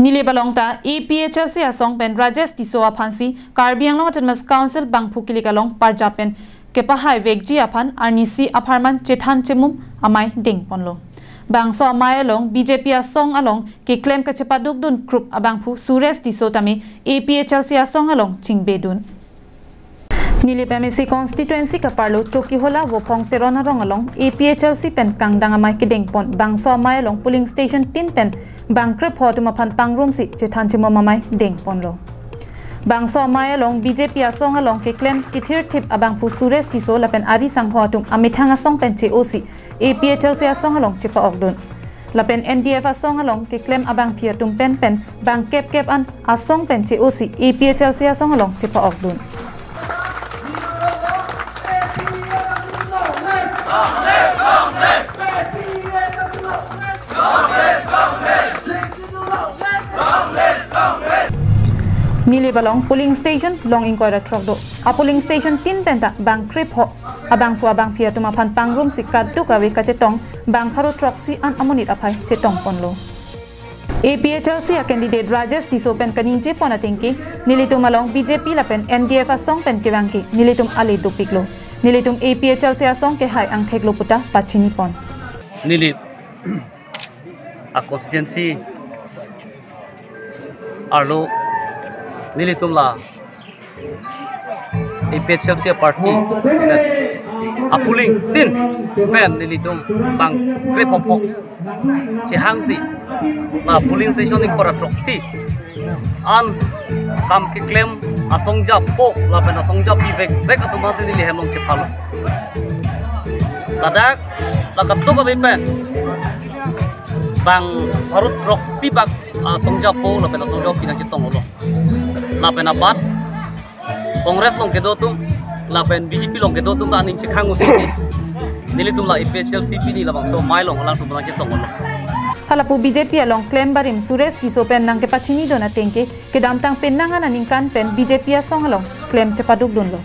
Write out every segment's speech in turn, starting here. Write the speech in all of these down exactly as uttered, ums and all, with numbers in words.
Nilip along ta A P H L C asong pen Rajesh Tisso aphansi Karbi Anglong Autonomous Council bangphu kilik along parjap pen kepahai vekji aphan arnisi apharman chethan chemum amei dengponlo. Bangso amei along B J P asong along keklem kachepadukdun krup abangphu Suresh Tisso tame A P H L C asong along chingbedun. Nilip M A C constituency kaparlo Chokihola Vophong Teron arong along A P H L C pen kangdang amei kedengpon bangso amei along polling station tin pen bang krepho atum aphan pangrumsi chethan chemum amei dengponlo. Bangso amei along B J P asong along keklem kethirthip abangphu Suresh Tisso lapen ari sangho atum amethang asong pen che-osi A P H L C asong along chepa-okdun. Lapen N D F asong along keklem abangphi atum pen pen bang kep kep an asong pen che-osi A P H L C asong along chepa-okdun. Nilip along polling station long ingkoi ra throk do. A polling station tin pen ta bang krepho abangphu abangphi atum aphan pangrumsi kaduk ave kachetong bang pharo throksi an amonit aphai chetongponlo. A P H L C a candidate Rajesh Tisso pen kaningjepon atengke nelitum along B J P lapen N D F asong pen kevang ke nelitum ale dopiklo. Nelitum A P H L C asong kehai angtheklo puta pachinipon. Nilip a constituency arlo nelitum la A P H L C a party pen a polling tin pen nelitum bang krepho pho chehangsi la polling station ingkoi ra throksi an kam keklem asong japo lapen asong japi vek vek atum asi neli hem along chephalo. Ladak la kaduk ave pen bang pharo throksi bak asong japo lapen asong japi nangchetonglo. Lapen abat Congress along kedo atum lapen B J P along kedo atum ta aning chekhang uti. Nelitum la A P H L C pini labangso amei along alangtum nangchetonglo. Halapu B J P along klem barim Suresh Tisso pen nangkepachinidun atengke kedamtang penang an aningkan pen B J P asong along klem chepadukdunlo.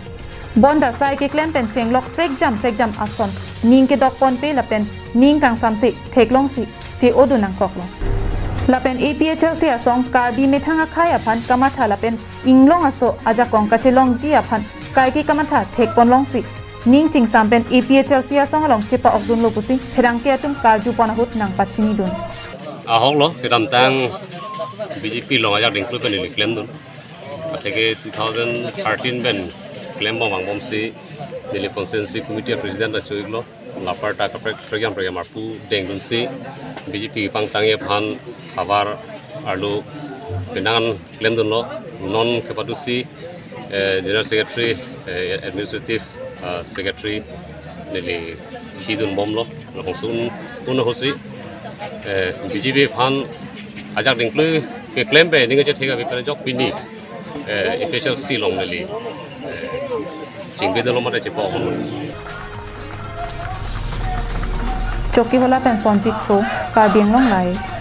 Bonta sai keklem pen chenglok prekjam prekjam ason ning kedokponpe lapen ning kangsamse theklongsi che-odun nangkoklo. Lapen A P H L C asong Karbi methang akhei aphan kamatha lapen inglong aso ajakong kachelongji aphan kaike kamatha thekponlongsi ning chingsam pen A P H L C asong along chepa-okdunlo pusi pherangke atum karjupon ahut nangpachinidun. Ahoklo, kedamtang B J P along ajak dengklui pen neli klemdun. Atheke two thousand thirteen pen klembom vangbomsi neli constituency committee president ta cho-iklo. Lapar ta kaprek prekjam prekjam arpu dengdunsi B J P pangtangji aphan havar arlo penang an klemdunlo. Non kepatusi, eh, General Secretary, eh, Administrative, ah, Secretary neli hidunbomlo. Lapuson un ahutsi, eh, B J P aphan ajak dengklui keklem pen ning kachethek ave pen ajok pini, eh, A P H L C along neli, eh, chingbedunlo mate chepa-okdun. Chokihola pen Sonjit Kro, Karbi Anglong Live.